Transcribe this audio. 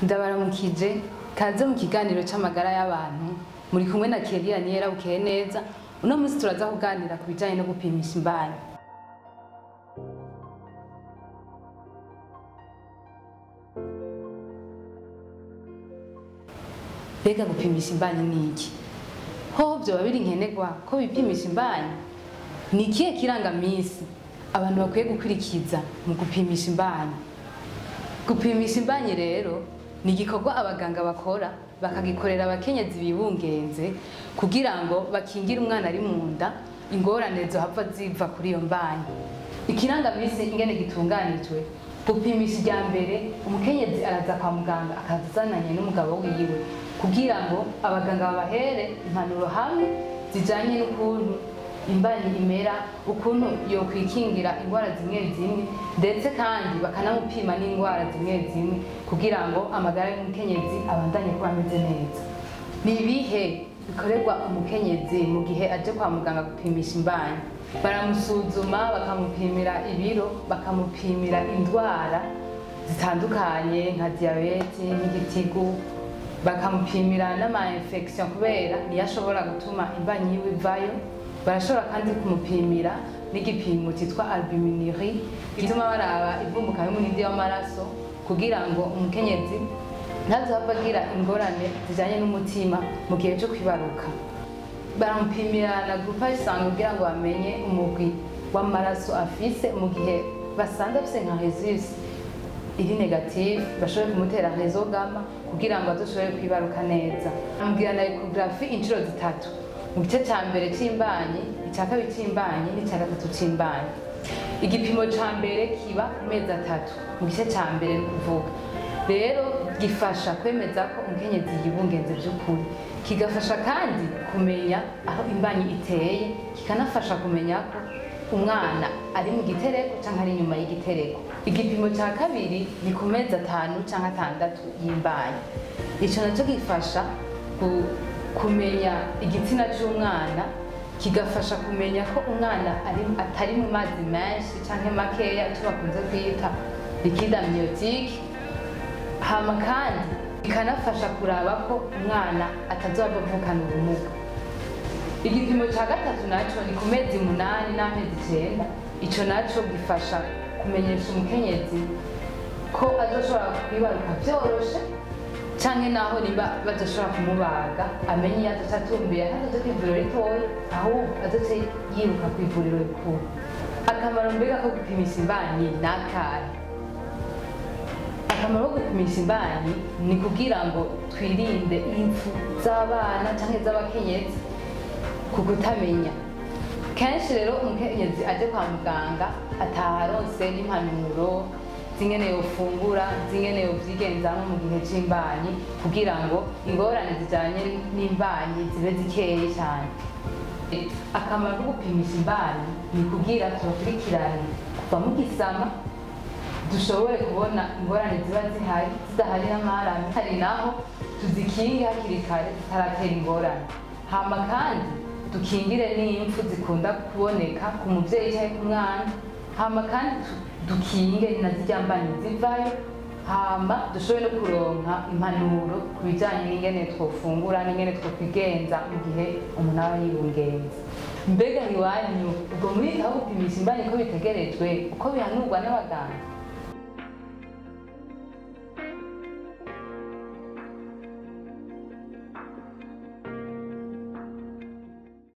Ndabaramukije, kaze mu kiganiro c'amagara y'abantu. Muri kumwe na Kelia Niyera Bukeye neza. Uno munsi turaza kuganira ku bijanye no gupimisha imbanyi. Mbega gupimisha imbanyi ni iki? Hoho vyoba biri nkenerwa ko bipimisha imbanyi? Ni ikihe kirangaminsi abantu bakwiye gukurikiza mu gupimisha imbanyi? Gupimisha imbanyi rero ni igikorwa abaganga bakora, bakagikorera abakenyezi bibungenze kugira ngo bakingire umwana ari mu nda ingorane zohava ziva kuri iyo mbanyi. Ikirangaminsi ingene gitunganijwe: gupimisha irya mbere, umukenyezi araza kwa muganga akazananye n'umugabo wiwe kugira ngo abaganga babahere impanuro hamwe zijanye n'ukuntu imbanyi imera, ukuntu yokwikingira indwara zimwe zimwe, ndetse kandi bakanamupima n'indwara zimwe zimwe kugira ngo amagara y'umukenyezi abandanye kuba ameze neza. Ni ibihe bikorerwa umukenyezi mu gihe aje kwa muganga gupimisha imbanyi? Baramusuzuma, bakamupimira ibiro, bakamupimira indwara zitandukanye nka diyabete n'igitigu, bakamupimira n'ama infection kubera niyo ashobora gutuma imbanyi yiwe ivayo. Barashobora kandi kumupimira n'igipimo cyitwa albuminurie, gituma baraba ivumbuka y'umurindi w'amaraso kugira ngo umukenyezi ntazohava agira ingorane zijanye n'umutima mu gihe cyo kwibaruka. Baramupimira na groupage sanguin kugira ngo bamenye umugwi w'amaraso afise. Mu gihe basanze afise nka rhesus iri négative, bashobore kumutera rhesus gamma kugira ngo azoshobore kwibaruka neza. Bamubwira na échographie inshuro zitatu: mu gice ca mbere c'imbanyi, ica kabiri c'imbanyi n'icya gatatu c'imbanyi. Igipimo ca mbere kiba ku mezi 3 mu gice ca mbere, ni ukuvuga rero gifasha kwemeza ko umukenyezi yibungenze by'ukuri, kigafasha kandi kumenya aho imbanyi iteye, kikanafasha kumenya ko umwana ari mu gitereko canke ari inyuma y'igitereko. Igipimo ca kabiri ni ku mezi 5 canke 6 y'imbanyi. Ico naco gifasha kumenya igitsina c'umwana, kigafasha kumenya ko umwana atari mu mazi menshi canke makeya, ico bakunze kwita liquide amniotique. Hama kandi bikanafasha kuraba ko umwana atazohava avukana ubumuga. Igipimo ca gatatu naco ni ku mezi 8 n'amezi 9. Ico naco gifasha kumenyesha umukenyezi ko azoshobora kwibaruka vyoroshe canke naho nimba badashobora kumubaga, amenye iyo azoca atumbera, ntazoje kw'ivuriro ritoya, ahubwo azoce yiruka kw'ivuriro rikuru. Akamaro mbega ko gupimisha imbanyi ni akahe? Akamaro ko gupimisha imbanyi ni kugira ngo twirinde impfu z'abana canke z'abakenyezi ku kutamenya. Kenshi rero umukenyezi aje kwa muganga ataha aronse n'impanuro zingene yofungura, zingene yovyigenzamwo mu gihe c'imbanyi, kugira ngo ingorane zijanye n'imbanyi zibe zikeyi cane. Akamaro ko gupimisha imbanyi ni kugira tubakurikirane kuva mugisama, dushobore kubona ingorane ziba zihari, zidahari n'amarame hari, naho tuzikinge hakiri kare zitaratera ingorane. Hama kandi dukingire n'impfu zikunda kuboneka ku muvyeyi canke ku mwana. Hama kandi dukinge na zirya mbanyi zivayo. Hama dushobore no kuronka impanuro ku bijanye n'ingene twofungura n'ingene twokwigenza mu gihe umuntu aba yibungenze. Mbega iwanyu ubwo muritaho gupimisha imbanyi ko bitegerejwe, uko bihanurwa n'abaganga?